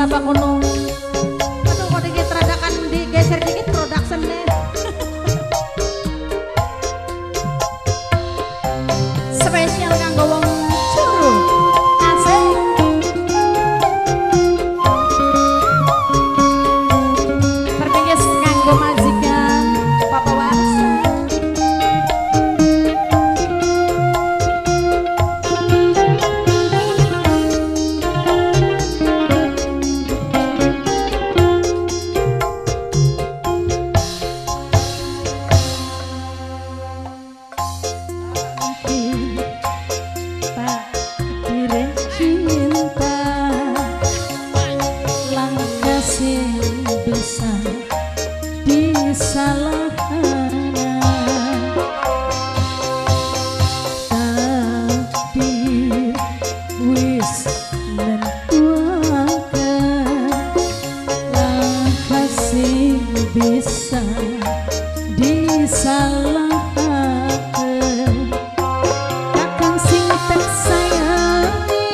sapa kono. Aduh, kok dikit radakan digeser dikit production deh. Spesial kanggo wong Curug. Asik. Terpinggis kanggo majikan Papa Warsa. Cinta langkah sing bisa disalahkan, takdir wis nentuaken langkah sing bisa disalahkan. Kakang sing tak sayangi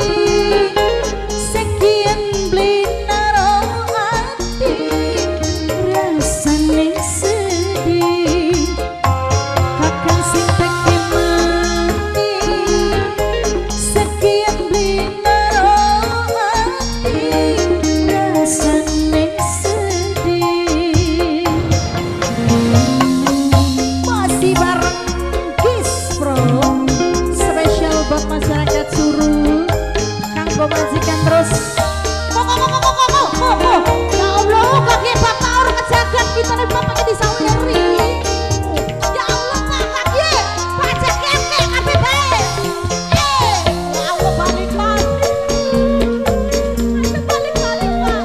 sekian beli naro ati rasane sedih. Kakang sing tak kemati sekian beli naro ati rasane sedih. Masih bareng Gis Bro, spesial buat masyarakat Curug kanggo majikan terus. Kok kok kok kok kok kok kok. Ya Allah, kaki bapak orang kejagat kita nih bapak disaweri. Ya Allah, Pak kaki pajak keke kabeh bae. Ya Allah balik balik. Balik balik Pak.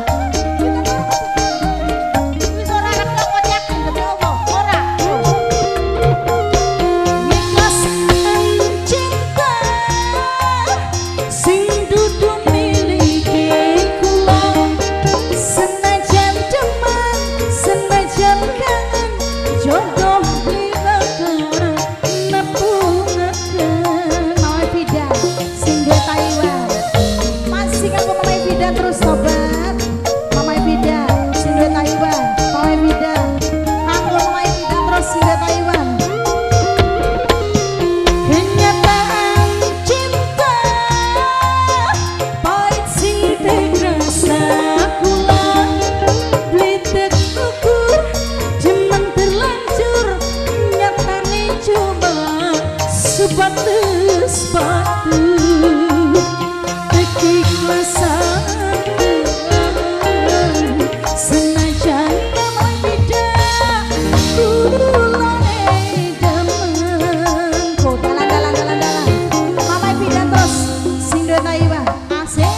Kita wis ora arep kocakan demi Allah, ora. Ikhlas cinta sing dudu milike kula, senajan demen senajan kangen jodoh bakal nepungaken. Mama Vida sing duwe Taiwan, masih kanggo Mama Vida terus sobat. Mama Vida sing duwe Taiwan, Mama Vida kanggo Mama Vida terus sing duwe Taiwan. Kenyataan cinta pahit sing terasa kula, beli terukur cuman terlanjur nyatane cuma sebatas batu. Keikhlasan senajan Mama Vida kula demen. Kok dalan dalan dalan dalan Mama Vida terus sing duwe Taiwan. Asik.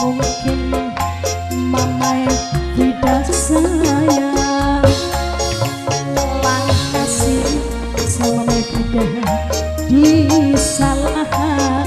Mungkin Mama Vida sayang langkah sing sama Mama Vida disalahkan.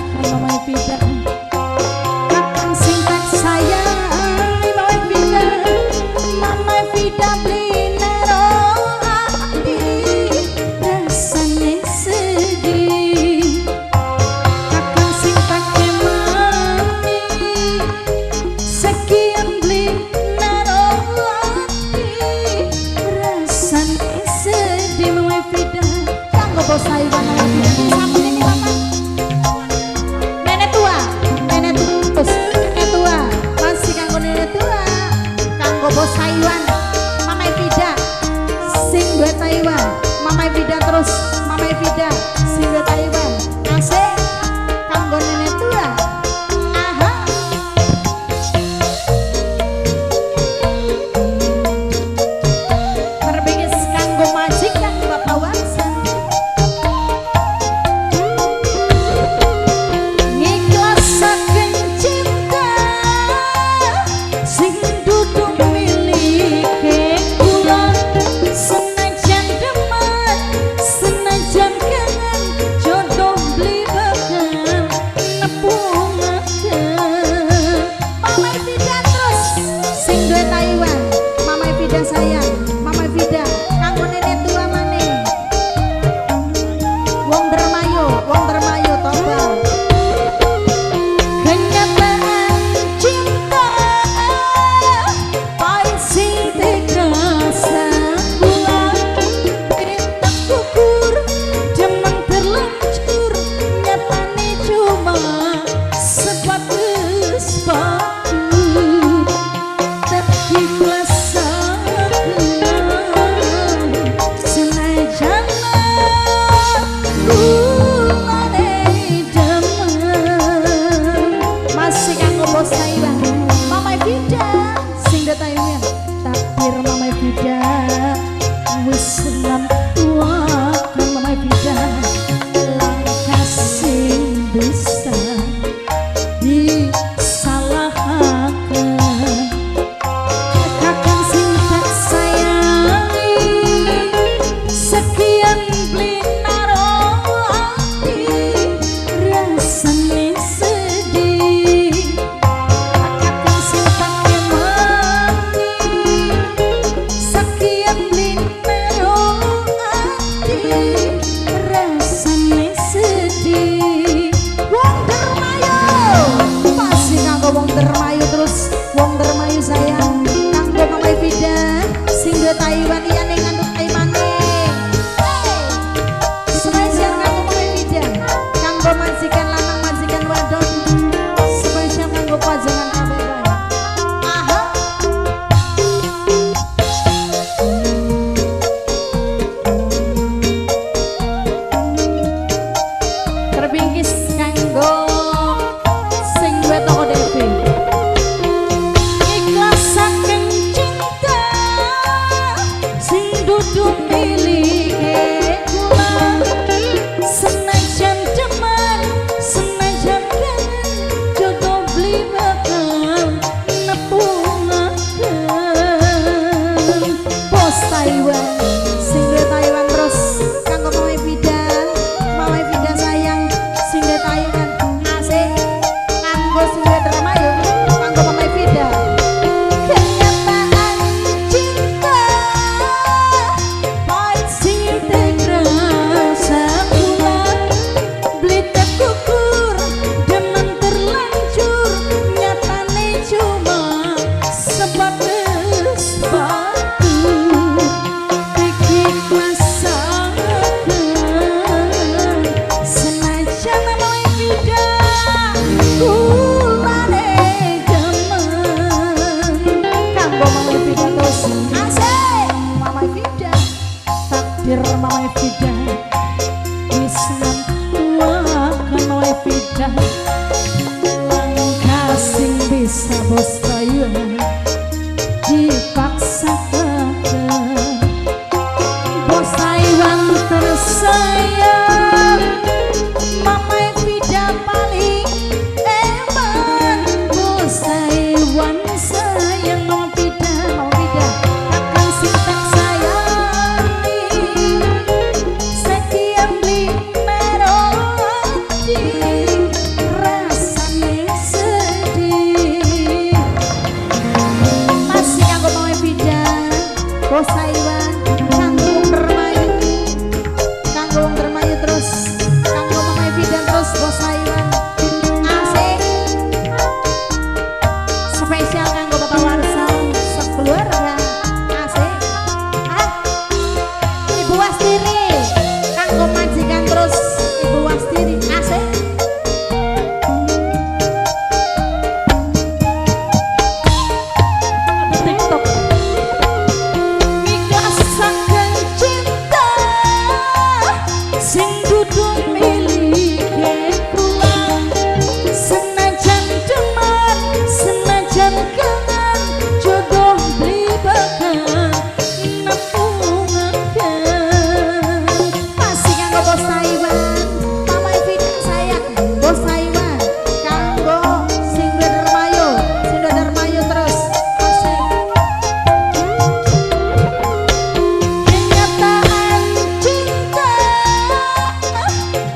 bisa disalahkan. Kakang sing tak sayangi sekian beli naro ati, rasane sedih. Kakang sing tak emani sekian beli naro ati, rasane sedih. Wong Dermayu pasti kanggo wong Dermayu terus, wong Dermayu sayang kanggo Mama Vida sing duwe Taiwan liyane ngandut Taimane. Hey! Spesial kanggo Mama Vida, kanggo majikan lanang majikan wadon, spesial kanggo pajangan kabeh bae. Aha. Terbingkis kanggo sing duwe toko Devi. Ikhlas saking cinta sing dudu milike kula, senajan demen senajan kangen jodoh beli bakal nepungaken. Bos Taiwan sing duwe Taiwan terus kanggo Mama Vida, Mama Vida sayang sing duwe Taiwan asik kanggo sing duwe Dermayu, kanggo Mama Vida. Kenyataan cinta pahit sing terasa kula, beli tekukur demen terlanjur, nyatane cuma sebatas batu. Ikhlas senajan Mama Vida kulane demen kanggo Mama Vida terus asik. Mama Vida takdir Mama Vida wis nentuaken Mama Vida langkah sing bisa bos Taiwan dipaksakan. Bos Taiwan tersayang, Mama Vida paling eman. Bos Taiwan sayang Mama Vida, Mama Vida kakang sing tak sayangi sekian beli meroti, rasane sedih. Masih kanggo Mama Vida, Bos Taiwan kanggo wong Dermayu, kanggo wong Dermayu terus, kanggo Mama Vida terus Bos Taiwan asik. Spesial kanggo Bapak Warsa sekeluarga asik. Ah, Ibu Wastiri kanggo majikan terus, Ibu Wastiri asik. Ada TikTok. Ikhlas saking cinta sing dudu milike kula, senajan demen senajan kangen jodoh beli bakal nepungaken. Masih kanggo Bos Taiwan, Mama Vida sayang Bos Taiwan kanggo sing duwe Dermayu, sing duwe Dermayu terus asik. Kenyataan cinta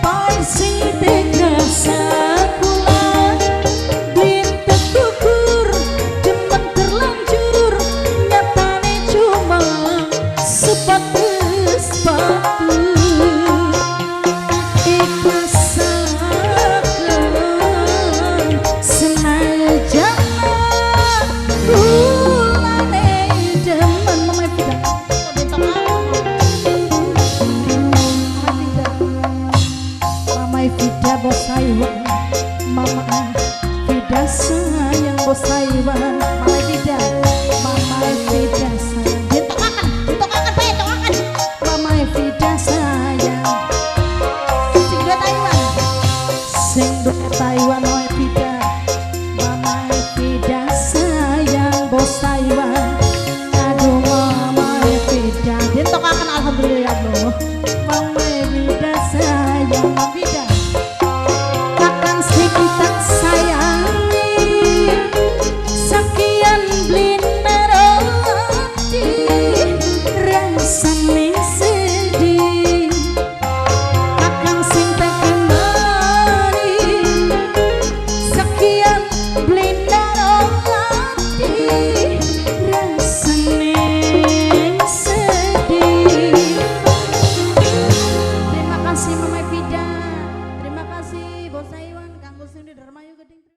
pahit sing terasa kula, beli tekukur demen terlanjur, nyatane cuma sebatas batu. Ikhlas senajan kulane demen. Mama Vida Mama Vida, Mama Vida Bos Taiwan, Mama Vida sayang Bos Taiwan, Mama Vida, Mama Vida sayang. Ditokakan, ditokakan bae, tokakan. Mama Vida sayang sing duwe Taiwan, sing duwe Taiwan.